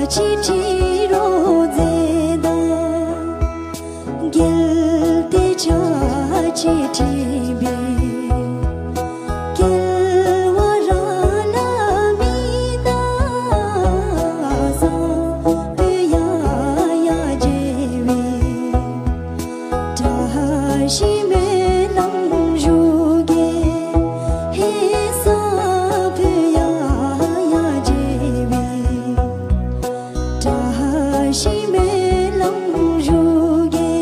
چیٹی روزے داں، گل تے چا چیٹی بی، گل ورانا میدازاں پیا یا جیوی۔ ٹہشی مئے لمژوگے، حساب یا یا جیوی۔ ٹہشی مئے لمژوگے۔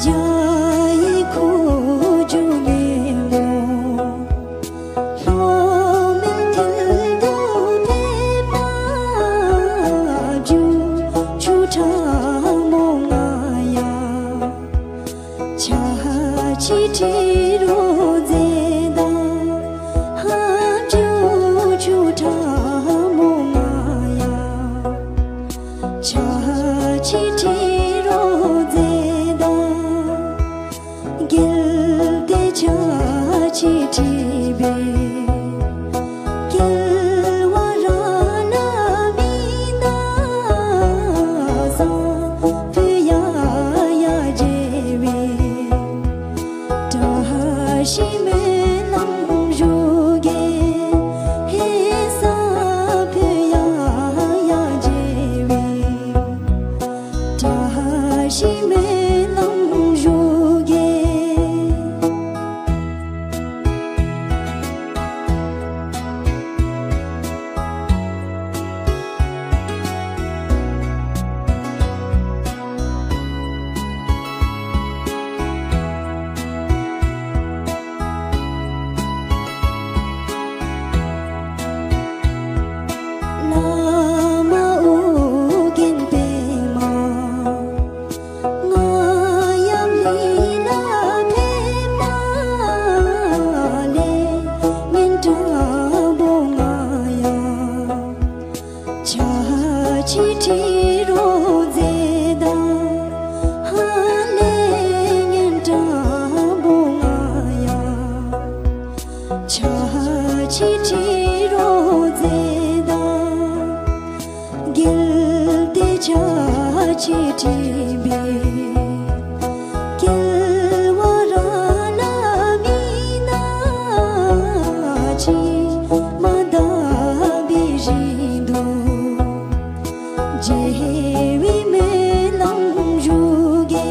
جائی کو جنیمو، لومن تل دو پہ پاجو، چھوٹا مونگایا۔ چاچی ٹی روزے داں، ہاں جو جھوٹا مونگایا۔ چاچی ٹی روزے داں، گل تے چاچی ٹی بی۔ گل ورانا میدازاں پیا یا جیوی۔ ٹہشی مئے لمژوگے، حساب یا یا جیوی۔ ٹہشی مئے لمژوگے۔ نام اوگن پیما، نا یم لیلا پیما لے منٹا بونگایا۔ چاچی ٹی روزے داں، ہاں لے منٹا بونگایا۔ چاچی ٹی روزے داں، گل تے چاچی ٹی بی۔ گل ورانا میدازاں چی مدا بیژیندو۔ جیوی مئے لمژوگے،